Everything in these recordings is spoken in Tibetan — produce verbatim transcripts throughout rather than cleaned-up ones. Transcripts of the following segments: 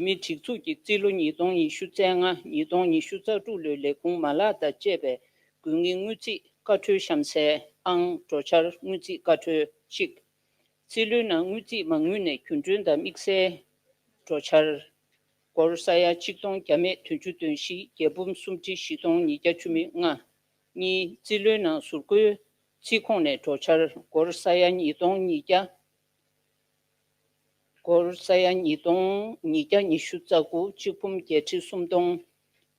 མིའི་སྒྲིག་འཛུགས་ཀྱི་རྩིས་ལོ་ཉིས་སྟོང་ཉི་ཤུ་རྩ་ལྔ་ཉིས་སྟོང་ཉི་ཤུ་རྩ་དྲུག་ལོའི་ལས་ཁུངས་མ་ལག་དང་བཅས་པའི་དགོས་ངེས་དངུལ་རྩིས་བཀའ་འཁྲོལ་གཤམ་གསལ། ཨང་། འགྲོ་འཆར་དངུལ་རྩིས་བཀའ་འཁྲོལ་གཅིག་རྩིས་ལོའི་ནང་དངུལ་རྩིས་མ་དངུལ་ནས་རྒྱུན་གྲོན་དང་དམིགས་བསལ་འགྲོ་འཆར། སྒོར་ས་ཡ་ཆིག་སྟོང་བརྒྱ་མེད་བདུན་ཅུ་དོན་བཞི། བརྒྱ་འབུམ་སུམ་ཁྲི་བཞི་སྟོང་ཉིས་བརྒྱ་བཅུ་མེད་ལྔ། གཉིས། རྩིས་ལོའི་ནང་ཟུར་བཀོལ་རྩིས་ཁོངས་ནས་འགྲོ་འཆར་སྒོར་ས་ཡ་ཉིས་སྟོང་ཉིས་བརྒྱ། སྒོར་ས་ཡ་ཉིས་སྟོང་ཉིས་བརྒྱ་ཉི་ཤུ་རྩ་དགུ། གཅིག་འབུམ་བརྒྱད་ཁྲི་སུམ་སྟོང་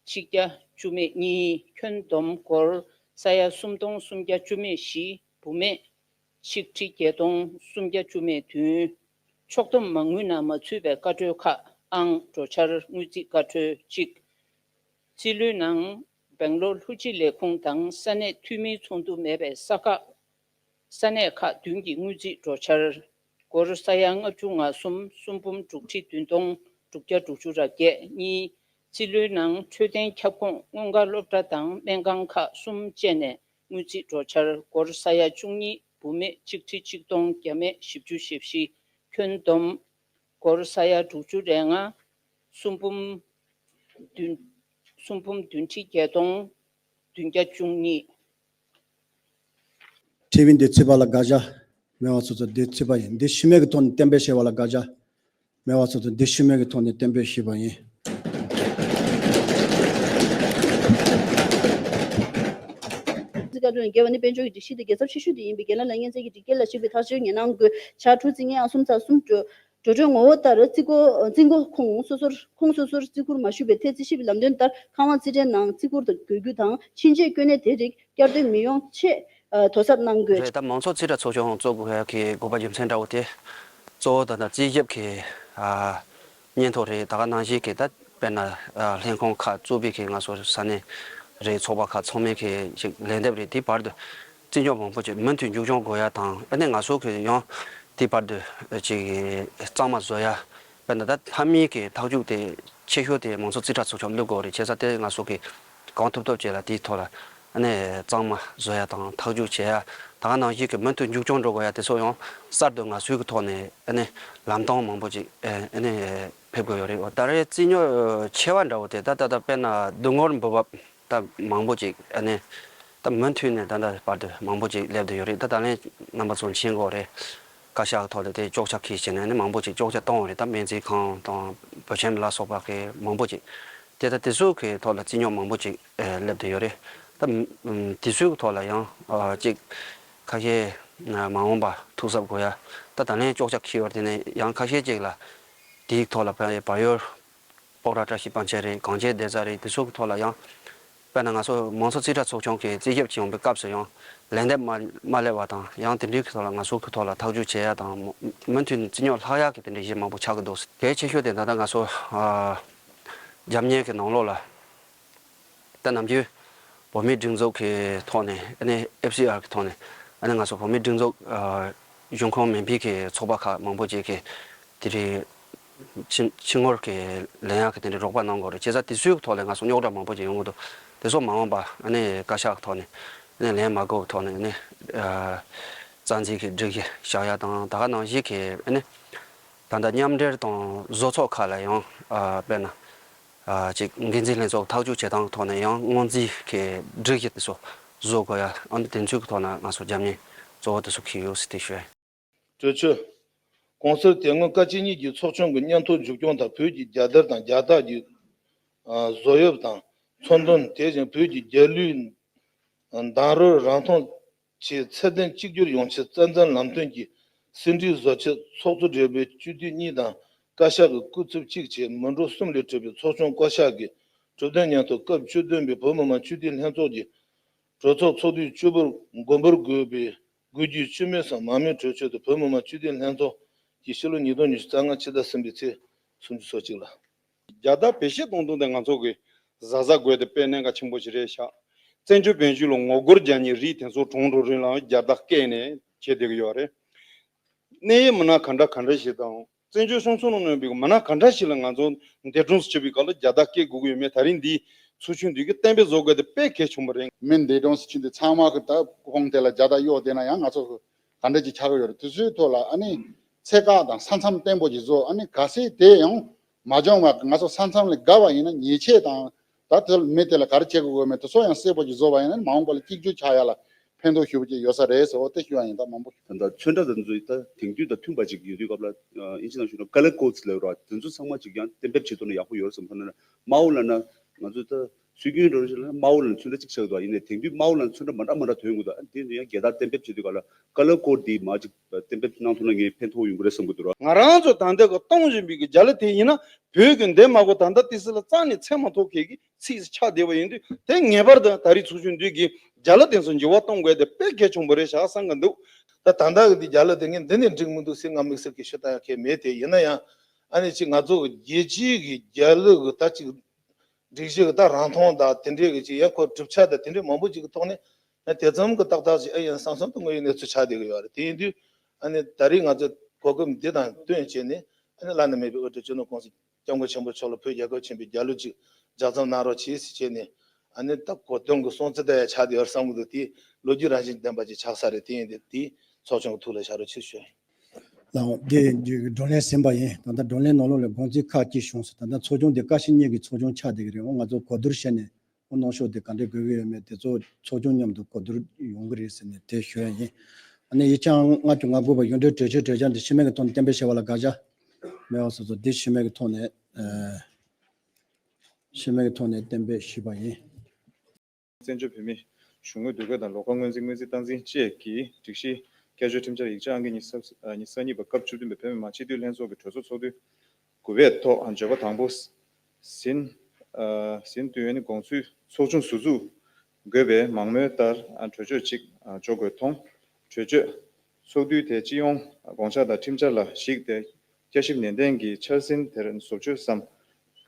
ཆིག་བརྒྱ་བཅུ་མེད་གཉིས། ཁྱོན་བསྡོམས་སྒོར་ས་ཡ་སུམ་སྟོང་སུམ་བརྒྱ་བཅུ་མེད་བཞི། བུད་མེད་ཆིག་ཁྲི་བརྒྱད་སྟོང་སུམ་བརྒྱ་བཅུ་མེད་བདུན། ཕྱོགས་བསྡོམས་མ་དངུལ་ནང་མ་ཚུད་པའི་བཀའ་འཁྲོལ་ཁག་ཨང་། འགྲོ་འཆར་དངུལ་རྩིས་བཀའ་འཁྲོལ་གཅིག་རྩིས་ལོའི་ནང་སྦེང་ལོར་ལྷུ་ཅི་ལས་ཁུངས་དང་ས་གནས་འཐུས་མིའི་ཚོགས་འདུ་མེད་པའི་ས་ཁག་ས་གནས་ཁག་བདུན་གྱི་དངུལ་རྩིས་འགྲོ་འཆར། སྒོར་ས་ཡ་ལྔ་བཅུ་ང་གསུམ། སུམ་འབུམ་དྲུག་ཁྲི་བདུན་སྟོང་དྲུག་བརྒྱ་དྲུག་ཅུ་རེ་བརྒྱད། གཉིས། རྩིས་ལོའི་ནང་འཕྲོད་བསྟེན་ཁྱབ་ཁོངས་སྔོན་འགག་སློབ་གྲྭ་དང་སྨན་ཁང་ཁག་གསུམ་བཅས་ནས་དངུལ་རྩིས་འགྲོ་འཆར། སྒོར་ས་ཡ་བཅུ་གཉིས། བུད་མེད་ཆིག་ཁྲི་ཆིག་སྟོང་བརྒྱ་མེད་བཞི་བཅུ་ཞེ་བཞི། ཁྱོན་བསྡོམས་སྒོར་ས་ཡ་དྲུག་ཅུ་རེ་ལྔ། སུམ་འབུམ་བདུན། སུམ་འབུམ་བདུན་ཁྲི་བརྒྱད་སྟོང་བདུན་བརྒྱ་བཅུ་གཉིས། ཁྲིམས་ཡིག་འདི་ཚུད་པ་ལ་དགག་བྱ་མེད་པ་སོ་སོ་འདི་ཚུད་པ་ཡིན། འདི་ཤུལ་མེད་ཀྱི་ཐོག་ནས་གཏན་འབེབས་བྱས་པ་ལ་དགག་བྱ་མེད་པ་སོ་སོ་འདི་ཤུལ་མེད་ཀྱི་ཐོག་ནས་གཏན་འབེབས་བྱས་པ་ཡིན། འཛིན་བཀའ་འཁྲོལ་ནས་བརྒལ་བ་ནི་དཔལ་འབྱོར་གྱི་སྒྲིག་གཞི་དེ་རྒྱལ་ཚབ་ཆེ་ཤོས་དེ་ཡིན་པས། རྒན་ལགས་ལ་སྙན་ཚིག་གི་སྒྲིག་འགལ་ལ་གཞིགས་པའི་ཐག་གཅོད་ཉན་གནང་དགོས། ཕྱག་དྲུག་རྩིས་ཉིན་ཨང་གསུམ་ཚེག་གསུམ། འགྲོ་གྲོན་ངོ་བོ་ལྟར་རྩིས་འཁོར། རྩིས་འགོ་ཁོངས་སོ་སོར། ཁོངས་སོ་སོར་རྩིས་འཁོར་མ་ཞུགས་པའི་ཐད་རྩིས་ཞིབ་ལམ་སྟོན་ལྟར་ཁང་བ་རྩིས་ཁྲའི་ནང་རྩིས་འཁོར་དང་དགོས་རྒྱུ་དང་ཕྱིན་ཆད་དཀོན་གནད་དེ་རིགས་བསྐྱར་ཟློས་མི་ཡོང་ཆེད་དོ་གཟབ་གནང་དགོས། རེད། ད་མང་ཚོགས་རྩིས་ཁྲ་ཚོགས་ཆུང་གཙོ་དགོས་ཡ་གི་དགོས་པ་རྒྱུ་མཚན་འདྲ་བོ་དེ་གཙོ་བོ་ད་ལྟ་རྩིས་ཞིབ་ཀྱི་ཨ་སྙན་ཐོ་རེད། ད་ག་ནང་བཞིན་གྱི་ད་དཔེར་ན་ཨ་ལྷན་ཁང་ཁག་གཙོས་པའི་གི་ང་ཚོ་ས་གནས་རེད། ཚོགས་པ་ཁག་ཚང་མའི་གི་ཞིག་ལན་འདེབས་རེད། དེའི་བར་དུ་རྩིས་འཇོག་མང་པོ་ཅིག་མུ་མཐུད་མཇུག་སྐྱོང་དགོས་ཡ་དང་། ཨ་ནི་ང་ཚོ་གི་ཡང་དེའི་བར་དུ་ཅིག་གཙང་མ་བཟོ་ཡ། དཔེར་ན་ད་མཐའ་མའི་གི་ཐག་གཅོད་དེ་ཆེ་ཤོས་དེ་མང་ཚོགས་རྩིས་ཁྲ་ཚོགས་ཆུང་བླུག་དགོས་རེད། བྱས་ཙང་དེ་ང་ཚོ་གི་གང་ཐུབ་ཐུབ་བྱས་ལ་དེའི་ཐོག་ལ་ཨ་ནི་གཙང་མ་བཟོ་ཡ་དང་ཐག་གཅོད་བྱེད་ཡ། ད་ག་ནང་བཞིན་གི་མུ་མཐུད་མཇུག་སྐྱོང་འགྲོ་དགོས་ཡ་དེ་ཚོ་ཡང་གསར་དུ་ང་ཚོའི་གི་ཐོག་ནས་ཨ་ནི་ལམ་སྟོན་མང་པོ་ཅིག་ཨ་ནི་ཕེབས་དགོས་ཡོད་རེད། ད་རེས་རྩིས་རྙོག་ཆེ་བ་འདྲ་བོ་དེ་ད་ད་ད་དཔེར་ན་སྡུག་རུས་འབུལ་བ། ད་མང་པོ་ཅིག་ཨ་ནི་ད་མུ་མཐུད་ནས་ད་ལྟ་བར་དུ་མང་པོ་ཅིག་སླེབས་བསྡད་ཡོད་རེད། ད་ད་ལན་རྣམ་པ་ཚོ་མཁྱེན་གྱི་ཡོད་རེད། བཀའ་ཤག་གི་ཐོག་ལ་དེ་གཅོག་ཆ་ཁྱེར་བྱས་ནས་ཨ་ནི་མང་པོ་ཅིག་གཅོག་ཆ་བཏང་བ་རེད། ད་སྨན་རྩིས་ཁང་དང་བོད་ཁྱིམ་ལ་སོགས་པ་གི་མང་པོ་ཅིག་དེ་ད་དེ་ཚོ་གི་ཐོག་ལ་རྩིས་རྙོག་མང་པོ་ཅིག་ཨེ་སླེབས་བསྡད་ཡོད་རེད། ད་དེ་ཚོའི་ཐོག་ལ་ཡང་ཨ་ཅིག་ཁ་ཤས་མ་འོངས་པ་ཐུགས་གཟབ་དགོས་ཡ། ད་ད་ལན་གཅོག་ཆ་ཁྱེར་བ་དེ་ནས་ཡང་ཁ་ཤས་ཅིག་ལ་དེའི་ཐོག་ལ་བར་ཡོད། སྤོག་ར་བཀྲ་ཤིས་པཎ་ཆེན་རེད། གངས་ཅན་བདེ་རྩ་རེད། དེ་ཚོ་གི་ཐོག་ལ་ཡང་དཔེར་ན་ང་ཚོ་མང་ཚོགས་རྩིས་ཁྲ་ཚོགས་ཆུང་གི་རྩིས་ཞིབ་བྱེད་ཡོང་པའི་སྐབས་སུ་ཡང་ལན་འདེབས་མ་མ་སླེབས་པ་དང་། ཡང་དེ་འདྲའི་གི་ཐོག་ལ་ང་ཚོ་གི་ཐོག་ལ་ཐག་གཅོད་བྱེད་ཡ་དང་མུ་མཐུད་ནས་རྩིས་རྙོག་ལྷག་ཡ་གི་དེ་འདྲའི་གཞི་མང་པོ་ཆགས་ཀྱི་འདུག་གལ་ཆེ་ཤོས་དེ་ད་ལྟ་ང་ཚོ་ཨ་རྒྱབ་གཉེར་གི་ནང་ལོགས་ལ། ད་ནམ་རྒྱུན་བོད་མིའི་སྒྲིག་འཛུགས་ཀྱི་ཐོག་ནས་ཨ་ནི་ཨེཕ་སི་ཨར་གྱི་ཐོག་ནས་ཨ་ནི་ང་ཚོ་བོད་མིའི་སྒྲིག་འཛུགས་ཨ་གཞུང་ཁོངས་མིན་པའི་གི་ཚོགས་པ་ཁག་མང་པོ་ཅིག་གིས་དེ་རིང་ཕྱི་ཕྱི་ངོས་ཀྱི་ལེན་ཡག་གི་དེ་འདྲའི་རོགས་པ་གནང་དགོས་རེད། བྱས་ཙང་དེ་ཚོའི་ཐོག་ལ་ང་ཚོ་རྙོག་དྲ་མང་པོ་ཅིག་ཡོང་གི་འདུག་དེ་ཚོ་མ་འོངས་པ་ཨ་ནི་བཀའ་ཤག་གི་ཐོག་ནས་ཨ་ནི་ལན་མ་དགོས་གི་ཐོག་ནས་ཨ་ནི་ཨ་རྩ་འཛིན་གྱི་སྒྲིག་གཞི་བཞག་ཡ་དང་། ད་ག་ནང་བཞིན་གྱི་ཨ་ནི་ད་ལྟ་མཉམ་འབྲེལ་དང་བཟོ་ཚོགས་ཁག་ལ་ཡང་ཨ་དཔེར་ན། ཨ་ཅིག་འགན་འཛིན་ལྷན་ཚོགས་ཐག་གཅོད་བྱེད་སྟངས་ཐོག་ནས་ཡང་སྔོན་རྩིས་ཀྱི་སྒྲིག་གཞི་དེ་ཚོ་བཟོ་དགོས་ཡ། ཨ་ནི་དེ་ཚོའི་ཐོག་ན་ང་ཚོ་རྒྱབ་གཉེར་གཙོ་བོ་དེ་ཚོ་འཁྱེར་ཡོད་ཟེར་དེ་ཞུ་ཡ་ཡིན། གྲོས་ཆོད། གོང་གསལ་དེ་སྔོན་བཀའ་སྤྱི་གཉིས་ཀྱི་ཚོགས་ཆུང་གི་སྙན་ཐོ་མཇུག་སྐྱོང་དང་བོད་ཀྱི་རྒྱལ་དར་དང་རྒྱལ་རྟགས་ཀྱི་ཨ་བཟོ་དབྱིབས་དང་ཚོང་དོན། དེ་བཞིན་བོད་ཀྱི་རྒྱལ་གླུའི་མདང་རོལ་རང་མཐོང་ཆེད་ཚད་ལྡན་གཅིག་གྱུར་ཡོང་ཆེད་རྩ་འཛིན་ལམ་སྟོན་གྱི་ཟིན་བྲིས་བཟོ་ཆེད་ཚོགས་གཙོ་སྦྲེལ་པོའི་སྤྱི་འཐུས་གཉིས་དང་བཀའ་ཤག་གི་སྐུ་ཚབ་གཅིག་བཅས་མི་འགྲོ་གསུམ་ལས་གྲུབ་པའི་ཚོགས་ཆུང་བཀའ་ཤག་གི་གྲུབ་དོན་སྙན་ཐོ་སྐབས་བཅུ་བདུན་པའི་བོད་མི་མང་སྤྱི་འཐུས་ལྷན་ཚོགས་ཀྱི་གྲོས་ཚོགས་ཚོགས་དུས་བཅུ་པར་དགོངས་པར་འགོད་པའི་དགོས་རྒྱུའི་སྤྱི་མོས་སམ་མ་མོས་གྲོས་ཆོད་དུ་བོད་མི་མང་སྤྱི་འཐུས་ལྷན་ཚོགས་ཀྱི་ཕྱི་ལོ་ཉིས་སྟོང་ཉི་ཤུ་རྩ་ལྔ་ཕྱི་ཟླ་གསུམ་པའི་ཚེས་སུམ་ཅུ་སོ་གཅིག་ལ། རྒྱལ་དར་བེད་སྤྱོད་གཏོང་སྟངས་དེ་ང་ཚོ་གི་གཟབ་གཟབ་དགོས་དེ་དཔེ་གནད་འགག་ཆེན་པོ་ཞིག་རེད་ཤག་བཙན་བྱོལ་བོད་གཞུང་ལ་ངོ་རྒོལ་རྒྱག་མཁན་རིགས་དེ་ཚོ་གྲོང་ཁྲོ་རིང་ལ་རྒྱལ་དར་བཀལ་ནས་བྱེད་བསྡད་ཀྱི་ཡོད་རེད། གནད་ཡོད་མི་སྣ་ག་འདྲ་ག་འདྲ་ཞིག་དང་བཙན་བྱོལ་སྲུང་སྐྱོབ་ལ་གནོད་པའི་མི་སྣ་ག་འདྲ་ཞིག་ལ་ང་ཚོ་འདས་གྲོངས་སུ་ཕྱིན་པའི་སྐབས་ལ་རྒྱལ་དར་བཀལ་དགོས་ཀྱི་ཡོད་མེད་ད་རིང་འདིའི་ཚོགས་ཆུང་འདི་གིས་གཏན་འབེབས་བཟོ་དགོས་དེ་དཔེ་གལ་ཆེན་པོ་རེད། མི་འདས་གྲོངས་སུ་ཕྱིན་དུས་ཚང་མ་གི་ད་ཁོང་དེ་ལ་རྒྱལ་དར་གཡོགས་བསྡད་ན་ཡང་ང་ཚོ་གི་ག་འདྲ་ཅིག་ཆགས་ཀྱི་ཡོད་རེད། དེ་ཚོའི་ཐོག་ལ་ཨ་ནི་ཚད་བཀག་དང་ས་མཚམས་བརྟན་པོ་ཅིག་བཟོ། ཨ་ནི་གལ་སྲིད་དེ་ཡང་ མ་འབྱུང་བ་ང་ཚོ་ས་མཚམས་ལས་བརྒལ་བ་ཡིན་ན་ཉེས་ཆད་དང་། ད་དེ་མི་དེ་ལ་ག་རེ་བྱེད་དགོས་མེད་དེ་ཚོ་ཡང་གསལ་པོ་ཅིག་བཟོ་བ་ཡིན་ན་མ་འོངས་པ་ལ་གཅིག་གྱུར་ཆགས་ཡ་ལ་ཕན་ཐོགས་ཞེ་པོ་ཅིག་ཡོད་ས་རེད་ཟེར་བ་དེ་ཞུ་ཡ་ཡིན། ད་མང་པོ། ད་ད་ཚོན་ཁྲ་དང་ཚོ་ད་དེང་དུས་དང་མཐུན་པ་ཅིག་ཡོད་དུས་སྐབས་ལ་ཨིན་ཇི་ནང་ཞུ་ན་color codes་ལབ་ར་དེ་ཚོ་ཚང་མ་ཅིག་ཡང་གཏན་འབེབས་བྱེད་ཐུབ་ན་ཡག་པོ་ཡོད་རེད་བསམ་ཐ་ན་དམར་པོ་ལབ་ན་ང་ཚོ་ད་སྲོལ་རྒྱུན་འགྲོ་རེད་ལབ་ན་དམར་པོ་ལབ་ན་ཚོན་ཁྲ་གཅིག་ཆགས་འདུག་ཡིན་ནའི་དེང་དུས་དམར་པོ་ལབ་ན་ཚོན་ཁྲ་མ་འདྲ་མ་འདྲ་ཐོན་གི་འདུག་དེ་ཡང་རྒྱལ་དར་གཏན་འབེབས་བྱེད་དུས་སྐབས་ལ་color code་འདི་མ་ཅིག་གཏན་འབེབས་གནང་ཐུབ་ན་ངས་ཕན་ཐོགས་ཡོང་གི་རེད་བསམ་གི་འདུག་ར། ང་རང་ཚོ་ད་ལྟ་གི་གཏོང་བཞིན་པའི་གི་རྒྱ་གླུ་དེ་ཡིན་ན་བོད་ཀྱི་འདས་མ་གོ་ད་ལྟ་དེ་སྲིད་ལ་རྩ་ནས་མཚན་མ་ཐོགས་མཁན་གྱི་ཚིག་ཆགས་བསྡད་པ་ཡིན་དུས་དེ་ངེས་པར་དུ་ད་རེས་ཚོགས་ཆུང་འདི་གིས་རྒྱ་གླུ་དེ་ཚོ་འགྱུར་བ་གཏོང་དགོས་དེ་དཔེ་གལ་ཆེན་པོ་རེད་བཞག་བསམ་གི་འདུག་ད་ད་ལྟ་གི་འདི་རྒྱ་གླུ་དེ་ངས་འདི་ནས་འགྲིག་མི་འདུག་ཟེར་ང་དམིགས་བསལ་གྱི་ཞུ་ད་ཡ་གལ་མེད་དེ་ཡིན་ན་ཡང་ཨ་ནི་ཅིག་ང་ཚོ་གི་རྒྱལ་སྤྱིའི་གི་རྒྱ་གླུ་གི་ད་ཅིག་སྒྲིག་གཞི་གི་ད་རང་མཐོང་དང་དེ་འདྲའི་གི་ཅིག་ཡང་ཁོ་གྲུབ་ཆ་དང་དེ་འདྲའི་མང་པོ་ཅིག་གི་ཐོག་ནས་ཨ་དེ་ཙམ་གི་ཏག་ཏག་ཅིག་ཨ་ཡིན་བསམ་བསམ་དུ་དངོས་ཡོད་གནས་ཚུལ་ཆགས་བསྡད་གི་ཡོད་རེད། དེ་ཡིན་དུས་ཨ་ནི་ད་རེས་ང་ཚོ་གོ་སྐབས་འདི་དང་བསྟུན་བྱས་ནས་ཨ་ནི་བླ་ན་མེད་པའི་དབུ་ཁྲིད་སྤྱི་ནོར་༸གོང་ས་༸སྐྱབས་མགོན་ཆེན་པོ་མཆོག་ལ་བོད་རྒྱལ་ཁབ་ཆེན་པོའི་རྒྱལ་གླུ་ཅིག་ལྗགས་རྩོམ་གནང་རོགས་གྱིས་ཟེར་བྱས་ནས་ཨ་ནི་ད་གོ་སྟོན་གི་སྲུང་བརྩི་ལྟ་ཡ་ཆགས་བསྡད་ཡོད་བསམ་གི་འདུག་དེ་ལོ་རྒྱུས་རང་བཞིན་ལྡན་པ་ཅིག་ཆགས་ས་རེད། དེ་ཡིན་དུས་དེ་ཚོགས་ཆུང་གི་ཐུགས་ལ་བཞག་རོགས་གྱིས་ཞུ། ལགས་འོང་། འདི་བགྲོ་གླེང་ཟིན་པ་ཡིན། ད་ལྟ་བགྲོ་གླེང་ནང་ལོགས་ལ་དགོངས་ཚུལ་ཁག་ཅིག་བྱུང་སོང་། ད་ལྟ་ཚོགས་ཆུང་འདི་ཀ་ཤི་གཉིས་ཀྱི་ཚོགས་ཆུང་ཆགས་བསྡད་ཀྱི་རེད། འོ་ང་ཚོ་གོ་བསྡུར་བྱས་ནས་འོ་གནང་ཕྱོགས་དེ་ག་འདྲས་དགོས་ཀྱི་ཡོད་མེད་དེ་ཚོ་ཚོགས་ཆུང་མཉམ་དུ་གོ་བསྡུར་ཡོང་གི་རེད་ཟེར་ནས་དེ་ཞུ་ཡ་ཡིན། ཨ་ནི་ཡིག་ཆ་ལྔ་བཅུ་ང་དགུ་པ་ཡོངས་འབྲེལ་གྲོས་ཆོད་གྲོས་འཆར་འདི་ཕྱི་མིག་གི་ཐོག་ནས་གཏན་འབེབས་བྱས་པ་ལ་དགག་བྱ་མེད་པ་སོགས་སོ་འདི་ཕྱི་མིག་གི་ཐོག་ནས་ཨ་ཕྱི་མིག་གི་ཐོག་ནས་གཏན་འབེབས་ཞུས་པ་ཡིན། བཙན་བྱོལ་བོད་མིའི་གཞུང་དངུལ་དུས་བཀོད་དང་ལོགས་བཀར་སྔོན་རྩིས་དངུལ་རྩིས་སྟངས་འཛིན་བཅས་ཀྱི་སྒྲིག་གཞི་བསྐྱར་བཅོས་ཁྲིམས་འཆར་ཨང་ཀི་ཉི་ཤུ་རྩ་གཉིས་པ་སྐབས་བཅུ་བདུན་པའི་བོད་མི་མང་སྤྱི་འཐུས་ལྷན་ཚོགས་ཀྱི་གྲོས་ཚོགས་ཚོགས་དུས་དགུ་པའི་ཐོག་བརྗོད་པ་དང་པོ་ཟིན། ཨ་ཟིན་དུས་ཡོན་དགོངས་ཚུལ་ཚོགས་ཆུང་ཟུར་འཛུགས་དགོས་པའི་མང་མོས་ལྟར་གྲོས་ཆོད་ཅིག་འཇོག་དགོས་མཐོང་། གྲོས་ཆོད། ཚོགས་འདུ་དེ་སྤྱི་ཡོངས་དགོངས་འཆར་དང་ཁྲིམས་འཆར་ལ་གཞིགས་ཏེ་བསྐྱར་ཞིབ་ནན་ཏན་གྱིས་འཆར་ཟིན་དེར་བཟོ་བཅོས་སམ་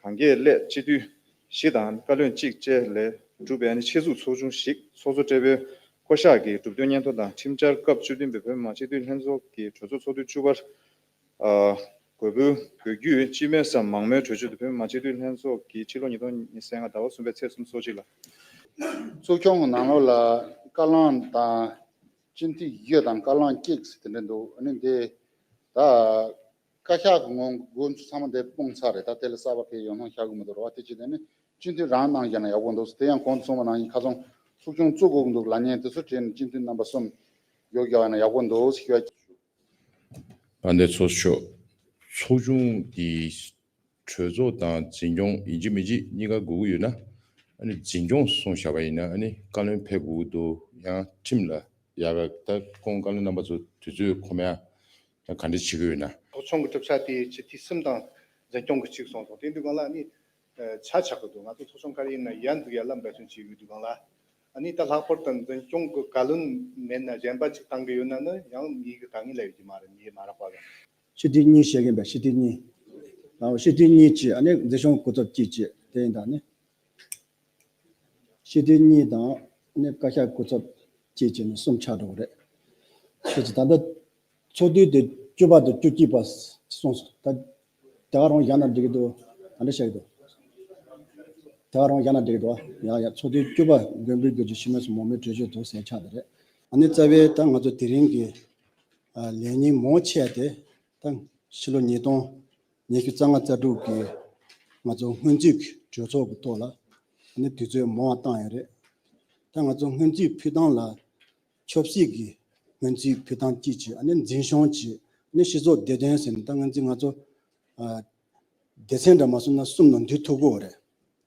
གང་གལ་སླད་སྤྱི་འཐུས་བཞི་དང་བཀའ་བློན་གཅིག་བཅས་ལས་གྲུབ་པའི་ཆེད་འཛུགས་ཚོགས་ཆུང་ཞིག་ཚོགས་གཙོ་སྦྲེལ་པོས་བསྐོ་གཞག་གིས་གྲུབ་དོན་སྙན་ཐོ་དང་ཁྲིམས་འཆར་སྐབས་བཅུ་བདུན་པའི་བོད་མི་མང་སྤྱི་འཐུས་ལྷན་ཚོགས་ཀྱི་གྲོས་ཚོགས་ཚོགས་དུས་བཅུ་པར། ཨ། དགོས་པའི་དགོས་རྒྱུས་སྤྱི་མོས་སམ་མང་མོས་གྲོས་ཆོད་དུ་བོད་མི་མང་སྤྱི་འཐུས་ལྷན་ཚོགས་ཀྱིས་ཕྱི་ལོ་ཉིས་སྟོང་ཉི་ཤུ་རྩ་ལྔ་ཟླ་བ་གསུམ་པའི་ཚེས་སུམ་ཅུ་སོ་གཅིག་ལ། ཚོགས་ཆུང་གི་ནང་ལོགས་ལ་བཀའ་བློན་དང་སྤྱི་འཐུས་བཞི་དང་བཀའ་བློན་གཅིག་ཟེར་དེ་འདྲ་འདུག་ཨ་ནི་འདི་ད་བཀའ་ཤག་གི་ངོ་འགོ་ཚང་མ་འདི་སྤུངས་ཚར་རེད། ད་དེ་ལ་གསར་པ་གས་ཡོང་སྣང་ཤར་གི་མི་འདུག་ར་བ། དེ་ཅི་དེ་ནི་སྤྱི་འཐུས་རང་གནང་བཞག་ན་ཡག་པོ་འདུག་དེ་ཡང་གོང་དུ་གསུངས་པ་ནང་བཞིན་ཁ་སང་ཚོགས་ཆུང་བཙུགས་དགོས་ཀྱི་འདུག་ལབ་མཁན་དེ་ཚོ་དྲན་ནས་སྤྱི་འཐུས་རྣམ་པ་གསུམ་ཡོད་རྒྱག་ན་ཡག་པོ་འདུག་ཞུ། དཔལ་ལྡན་ཚོགས་གཙོ་མཆོག་ཚོགས་ཆུང་གི་གྲོས་ཚོགས་དང་འཛིན་སྐྱོང་ཡིན་གཅིག་མིན་གཅིག་གཉིས་ཀ་དགོས་ཀྱི་ཡོད་ན། ཨ་ནི་འཛིན་སྐྱོང་གསུངས་བཞག་པ་ཡིན་ན་ཨ་ནི་བཀའ་བློན་ཕེབས་དགོས་ཀྱི་འདུག་ཡང་ཁྲིམས་ལ་ཡག་ག་ད་ཁོང་བཀའ་བློན་རྣམ་པ་ཚོ་དུས་ཚོད་ཁོམ་ཡ་ཡང་ག་འདྲ་བྱེད་ཀྱི་ཡོད་ན། ཚོགས་ཆུང་གི་གྲུབ་ཆ་དེ་སྤྱི་འཐུས་གསུམ་དང་འཛིན་སྐྱོང་གི་གཅིག་གསུངས་སོང་། དེ་དུས་སྒང་ལ་ཨ་ནི་ཆ་ཆགས་ཀྱི་འདུག་ང་ཚོ་ཚོགས་ཆུང་ག་རེ་ཡིན་ན་ཡར་འཛུགས་ཡ་ལ་འབད་བརྩོན་བྱེད་ཀྱི་འདུག་སྒང་ལ། ཨ་ནི་ད་ལྷག་པར་དུ་འཛིན་སྐྱོང་གི་བཀའ་བློན་མེད་ན་གཞན་པ་གཅིག་བཏང་གི་ཡོད་ན་ནི་ཡང་མིའི་གི་དཀའ་ངལ་ལ་ཡོད་ཀྱི་མ་རེད། མིའི་མ་རག་པ་གི། སྤྱི་འཐུས་གཉིས་བཤད་གིན་པས། སྤྱི་འཐུས་གཉིས། ཨ་སྤྱི་འཐུས་གཉིས་ཀྱིས་ཨ་ནི་འཛིན་སྐྱོང་སྐུ་ཚབ་གཅིག་བྱས་དེ་ཡིན་ད་ནི། སྤྱི་འཐུས་གཉིས་དང་ཨ་ནི་བཀའ་ཤག་སྐུ་ཚབ་གཅིག་བྱས་ནས་གསུམ་ཆགས་འགྲོ་གི་རེད། ཁྱེད་ཀྱིས་ད་ལྟ་ཚོགས་དུས་དེ་བཅུ་པ་དང་བཅུ་གཅིག་པ་གསུངས་སོང་། ད་དེ་ག་རང་བཞག་ན་འགྲིག་གི་འདུག་ག་འདྲ་བཤད་ཀྱི་འདུག་དེ་ག་རང་བཞག་ན་འགྲིག་གི་འདུག་ཡ་ཡ། ཚོགས་དུས་བཅུ་པ་དགོན་པའི་དགོན་གྱི་ཤི་མོས་སུ་མང་མོས་གྲོས་ཆོད་དུ་ཟེར་ཆགས་དེ་རེད། ཨ་ནི་རྩ་བའི་ད་ང་ཚོ་དེ་རིང་གི་ལས་ཉིན་མང་ཆེ་དེ་ད་ཕྱི་ལོ་ཉིས་སྟོང་ཉི་ཤུ་རྩ་ལྔ་རྩ་དྲུག་གི་ང་ཚོ་སྔོན་རྩིས་ཀྱི་གྲོས་ཚོགས་ཀྱི་ཐོག་ལ་ཨ་ནི་དུས་ཚོད་མང་བ་བཏང་ཡོད་རེད། ད་ང་ཚོ་སྔོན་རྩིས་ཕུལ་སྟངས་ལ་ཆབ་སྲིད་ཀྱི་སྔོན་རྩིས་ཕུལ་སྟངས་གཅིག་བྱས། ཨ་ནི་འཛིན་སྐྱོང་གཅིག་ཨ་ནི་སྤྱི་ཚོགས་བདེ་དོན་ཟེར་ནས་ད་སྔོན་རྩིས་ང་ཚོ་ཨ་སྡེ་ཚན་འདྲ་མ་སོང་ན་གསུམ་ནང་འདུས་ཐུབ་ཀྱི་ཡོད་རེད།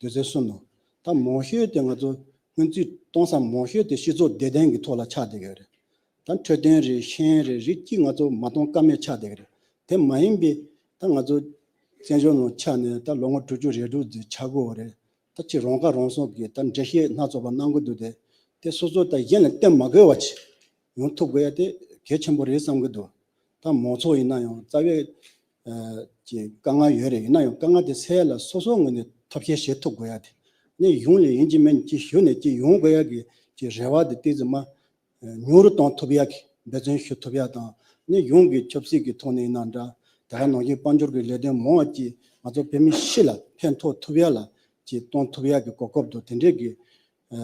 སྡེ་ཚན་གསུམ་ནང་ད་མང་ཤོས་དེ་ང་ཚོ་སྔོན་རྩིས་གཏོང་ས་མང་ཤོས་དེ་སྤྱི་ཚོགས་བདེ་དོན་གྱི་ཐོག་ལ་ཆགས་བསྡད་ཀྱི་ཡོད་རེད། ད་འཕྲོད་བསྟེན་རེད། ཤེས་ཡོན་རེད། རིགས་གཅིག་ང་ཚོ་མ་གཏོང་ཀ་མེད་ཆགས་བསྡད་ཀྱི་རེད། དེ་མ་ཡིན་པའི་ད་ང་ཚོ་བཙན་བྱོལ་ནང་ཆགས་ནས་ད་ལོ་ངོ་དྲུག་ཅུ་རེ་དྲུག་ཙམ་ཆགས་ཀྱི་ཡོད་རེད། ད་ཅིག་རང་ཁ་རང་གསོ་གི་ད་འགྲེལ་བཤད་སྣ་ཚོགས་པ་གནང་གི་འདུག་དེ་དེ་སོ་སོ་ད་གཞན་ལ་བརྟེན་མ་དགོས་པ་ཅིག་ཡོང་ཐུབ་དགོས་ཡ་དེ་གལ་ཆེན་པོ་རེད་བསམ་གི་འདུག་ད་མང་ཚོགས་ཡིན་ན་ཡང་རྩ་བའི་ཨ་ཀྱི་དཀའ་ངལ་ཡོད་རེད། ཡིན་ན་ཡང་དཀའ་ངལ་དེ་སེལ་ཡ་ལ་སོ་སོའི་ངོས་ནས་ཐབས་ཤེས་བྱེད་ཐུབ་དགོས་ཡ་དེ་ནས་གཞུང་ལ་ཡིན་གཅིག་མིན་གཅིག་ཞུ་ནས་ཅིག་ཡོང་དགོས་ཡ་གི་ཅིག་རེ་བ་དེ་ཏོག་ཙམ་མ་ཉུང་རུ་གཏོང་ཐུབ་ཡ་གི་འབད་བརྩོན་ཞུ་ཐུབ་ཡ་དང་། ནས་གཞུང་གི་ཆབ་སྲིད་ཀྱི་ཐོག་ནས་ཡིན་ན་འདྲ། དེ་ག་ནང་བཞིན་དཔལ་འབྱོར་གྱི་ལས་དོན་མང་བ་ཅིག་ང་ཚོ་བོད་མི་སྤྱི་ལ་ཕན་ཐོགས་ཐུབ་ཡ་ལ་ཅིག་གཏོང་ཐུབ་ཡ་གི་གོ་སྐབས་དང་དེ་འདྲས་ཀྱི་ཨ་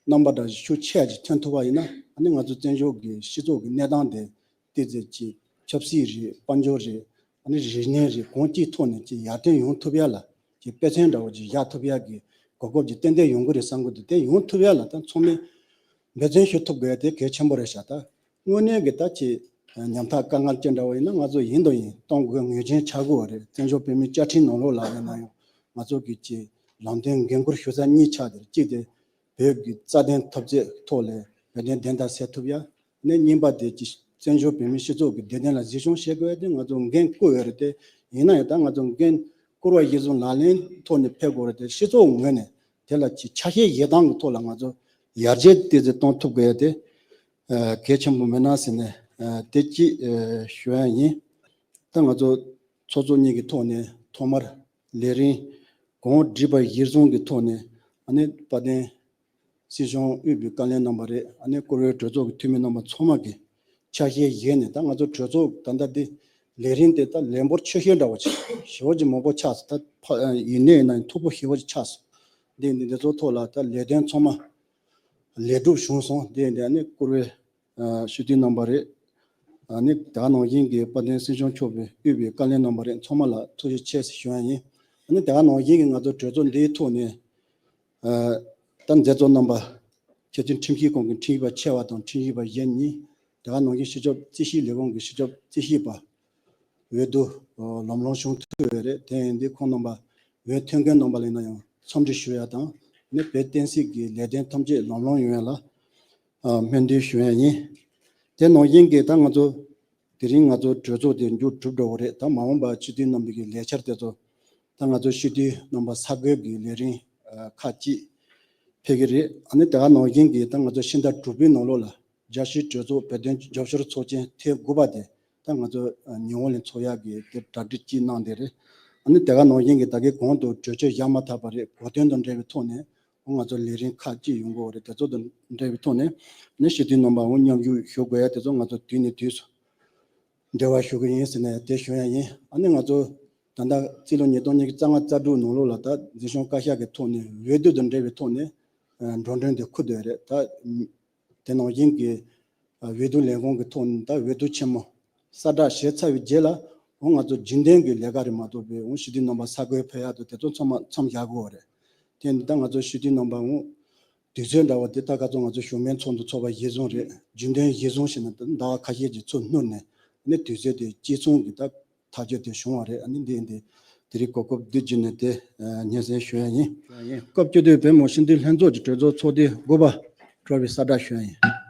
རྣམ་པ་འདྲ་ཤུགས་ཆེ་ཅིག་ཐོན་ཐུབ་པ་ཡིན་ན་ཨ་ནི་ང་ཚོ་བཙན་བྱོལ་གྱི་སྤྱི་ཚོགས་ཀྱི་གནས་སྟངས་དེ་ཏོག་ཙམ་ཅིག་ཆབ་སྲིད་རེད། དཔལ་འབྱོར་རེད། ཨ་ནི་རིག་གནས་རེད་གང་ཅིའི་ཐོག་ནས་ཅིག་ཡར་ཐོན་ཡོང་ཐུབ་ཡ་ལ་ཅིག་དཔེ་མཚོན་འདྲ་བོ་ཅིག་བཞག་ཐུབ་ཡ་གི་གོ་སྐབས་ཅིག་ཏན་ཏན་ཡོང་གི་རེད་བསམ་གི་འདུག་དེ་ཡོང་ཐུབ་ཡ་ལ་ད་ཚང་མས་འབད་བརྩོན་ཞུ་ཐུབ་དགོས་ཡ་དེ་གལ་ཆེན་པོ་རེད་ཤག་ད་དངོས་གནས་ཀྱི་ད་ཅིག་ཉམ་ཐག་དཀའ་ངལ་ཅན་འདྲ་བོ་ཡིན་ན་ང་ཚོ་ཡིན་དང་ཡིན་གཏོང་དགོས་ངེས་ཅན་ཆགས་ཀྱི་ཡོད་རེད། བཙན་བྱོལ་བོད་མིའི་བཅའ་ཁྲིམས་ནང་ལོགས་ལ་ཡིན་ན་ཡང་ང་ཚོ་གི་ཅིག་ལམ་སྟོན་འགན་འཁུར་ཞུ་ས་གཉིས་ཆགས་དེར་གཅིག་དེ་བོད་ཀྱི་རྩ་དོན་འཐབ་རྩོད་ཐོག་ལ་བོད་དོན་བདེན་མཐའ་གསལ་ཐུབ་ཡ། ནས་གཉིས་པ་དེ་ཅིག་བཙན་བྱོལ་བོད་མིའི་སྤྱི་ཚོགས་ཀྱི་བདེ་དོན་ལ་གཟིགས་སྐྱོང་བྱེད་དགོས་ཡ་དེ་ང་ཚོ་འགན་བསྐུར་ཡོད་རེད་དེ། ཡིན་ན་ཡང་ད་ང་ཚོ་འགན་བསྐུར་བ་གཞིར་བཟུང་ལག་ལེན་ཐོག་ནས་ཕེབས་དགོས་རེད་དེ། སྤྱི་ཚོགས་ངོས་ནས་དེ་ལ་ཅིག་ཆ་ཤས་བཞེས་སྟངས་ཀྱི་ཐོག་ལ་ང་ཚོ་ཡར་རྒྱས་ཏོག་ཙམ་གཏོང་ཐུབ་དགོས་ཡ་དེ་གལ་ཆེན་པོ་མེད་ན་ཟེར་ནས་དེ་གཅིག་ཞུ་ཡ་ཡིན། ད་ང་ཚོ་ཚོགས་གཙོ་གཉིས་ཀྱི་ཐོག་ནས་ཐོག་མར་ལས་རིམ་གོང་བསྒྲིགས་པ་གཞིར་བཟུང་གི་ཐོག་ནས་ཨ་ནི་དཔལ་ལྡན་སྲིད་སྐྱོང་དབུས་པའི་བཀའ་བློན་རྣམ་པ་རེད། ཨ་ནི་བཀུར་འོས་གྲོས་ཚོགས་ཀྱི་འཐུས་མི་རྣམ་པ་ཚང་མ་གི་ཆ་ཤས་བཞེས་ནས་ད་ང་ཚོ་གྲོས་ཚོགས་ད་ལྟ་འདི་ལས་རིམ་དེ་ད་ལན་འབོར་ཆེ་ཤོས་འདྲ་བོ་ཅིག་ཞེ་པོ་ཅིག་མང་པོ་ཆགས་སོང་། ད་ཕ་ཡིན་ནའི་ཡིན་ན་མཐུག་པོ་ཞེ་པོ་ཅིག་ཆགས་སོང་། འདི་འདི་འདི་ཚོ་ཐོག་ལ་ད་ལས་དོན་ཚང་མ་ལས་སྒྲུབ་བྱུང་སོང་། འདི་འདི་ཨ་ནི་བཀུར་འོས་ཨ་སྤྱི་འཐུས་རྣམ་པ་རེད། ཨ་ནི་དེ་ག་ནང་བཞིན་གྱི་དཔལ་ལྡན་སྲིད་སྐྱོང་མཆོག་གི་དབུས་པའི་བཀའ་བློན་རྣམ་པ་རེད། ཚང་མ་ལ་ཐུགས་རྗེ་ཆེ་ཞེས་ཞུ་ཡ་ཡིན། ཨ་ནི་དེ་ག་ནང་བཞིན་གྱི་ང་ཚོ་གྲོས་ཚོགས་འདིའི་ཐོག་ནས་ཨ་ད་མཛད་གཙོ་རྣམ་པ་ཆེས་མཐོའི་ཁྲིམས་ཞིབ་ཁང་གི་ཁྲིམས་ཞིབ་པ་ཆེ་བ་དང་ཁྲིམས་ཞིབ་པ་གཞན་གཉིས། དེ་ག་ནང་བཞིན་སྤྱི་ཁྱབ་རྩིས་ཞིབ་ལས་ཁུངས་ཀྱི་སྤྱི་ཁྱབ་རྩིས་ཞིབ་པ། འོས་བསྡུ་ལམ་ལྷོང་བྱུང་ཐུབ་ཡོད་རེད། དེ་ཡིན་དུས་ཁོང་རྣམ་པ་འོས་ཐོན་མཁན་རྣམ་པ་ལ་ཡིན་ན་ཡང་འཚམས་འདྲི་ཞུ་ཡ་དང་ནི་བོད་བསྟན་སྲིད་ཀྱི་ལས་དོན་ཐམས་ཅད་ལམ་ལྷོང་ཡོང་ཡ་ལ་སྨོན་འདུན་ཞུ་ཡ་ཡིན། དེ་ནང་བཞིན་གྱི་ད་ང་ཚོ་དེ་རིང་ང་ཚོ་གྲོས་ཚོགས་དེ་མཇུག་གྲུབ་འགྲོ་གི་རེད། ད་མ་འོངས་པ་སྤྱི་འཐུས་རྣམ་པའི་གི་ལས་འཆར་དེ་ཚོ་ད་ང་ཚོ་སྤྱི་འཐུས་རྣམ་པ་ས་བགོས་ཀྱི་ལས་རིམ་ཁག་ཅིག་ཕེབས་ཀྱི་རེད། ཨ་ནི་དེ་ག་ནང་བཞིན་གྱི་ད་ང་ཚོ་ཕྱི་ཟླ་དྲུག་པའི་ནང་ལོགས་ལ་རྒྱལ་སྤྱིའི་གྲོས་ཚོགས་བོད་དོན་རྒྱབ་སྐྱོར་ཚོགས་ཆེན་ཐེངས་དགུ་པ་དེ་ད་ང་ཚོ་ཉི་ཧོང་ལ་འཚོགས་ཡག་གི་དེ་གྲ་སྒྲིག་ཅིག་གནང་བསྡད་རེད། ཨ་ནི་དེ་ག་ནང་བཞིན་གྱི་ད་གའི་གོང་དུ་གྲོས་ཆོད་བཞག་མ་ཐག་པ་རེད། གོ་དོན་དང་འབྲེལ་བའི་ཐོག་ནས་ང་ཚོ་ལས་རིམ་ཁག་ཅིག་ཡོང་གི་ཡོད་རེད། དེ་ཚོ་དང་འབྲེལ་བའི་ཐོག་ནས་ནི་སྤྱི་འཐུས་རྣམ་པ་འོང་མཉམ་ཞུགས་ཞུ་དགོས་ཡ་དེ་ཚོ་ང་ཚོ་དུས་ནས་དུས་སུ་འབྲེལ་བ་ཞུ་གི་ཡིན་ཟེར་ནས་དེ་ཞུ་ཡ་ཡིན། ཨ་ནི་ང་ཚོ་ད་ལྟ་རྩིས་ལོ་ཉིས་སྟོང་ཉི་ཤུ་རྩ་ལྔ་རྩ་དྲུག་ནང་ལོགས་ལ་ད་འཛིན་སྐྱོང་བཀའ་ཤག་གི་ཐོག་ནས་འོས་བསྡུ་དང་འབྲེལ་བའི་ཐོག་ནས་འགྲོ་གྲོན་དེ་འཁུར་བསྡད་རེད། ད་དེ་ནང་བཞིན་གྱི་འོས་བསྡུ་ལས་ཁུངས་ཀྱི་ཐོག་ནས་ད་འོས་བསྡུ་ཆེན་མོ་གསལ་བསྒྲགས་བྱས་ཚར་བའི་རྗེས་ལ་འོ་ང་ཚོ་རྒྱུན་ལྡན་གྱི་ལས་ཀ་རེད་མ་གཏོགས་པའི་འོ་སྤྱི་འཐུས་རྣམ་པ་ས་བགོས་ཕེབས་ཡག་དང་དེ་ཚོ་ཚང་མ་མཚམས་བཞག་དགོས་པ་རེད། དེ་ནི་ད་ང་ཚོ་སྤྱི་འཐུས་རྣམ་པ་འོ་དུས་ཚོད་འདྲ་བ་དེ་ད་ག་ཚོད་ང་ཚོ་གཞུང་མིན་ཚོགས་འདུ་འཚོགས་པ་གཞིར་བཟུང་རེད། རྒྱུན་ལྡན་གཞིར་བཟུང་བྱས་ནས་ད་ཟླ་བ་ཁ་ཤས་ཀྱི་ཚུར་སྣུར་ནས་ནི་དུས་ཚོད་དེ་གཅིག་མཚུངས་ཀྱི་ད་ཐག་གཅོད་དེ་བྱུང་བ་རེད། ཨ་ནི་འདི་འདི་དེ་རིང་གོ་སྐབས་འདི་བརྒྱུད་ནས་དེ་སྙན་སེང་ཞུ་ཡ་ཡིན། སྐབས་བཅུ་བདུན་བོད་མི་མང་སྤྱི་འཐུས་ལྷན་ཚོགས་ཀྱི་གྲོས་ཚོགས་ཚོགས་དུས་དགུ་པ་གྲོལ་བའི་གསལ་བསྒྲགས་ཞུ་ཡ་ཡིན།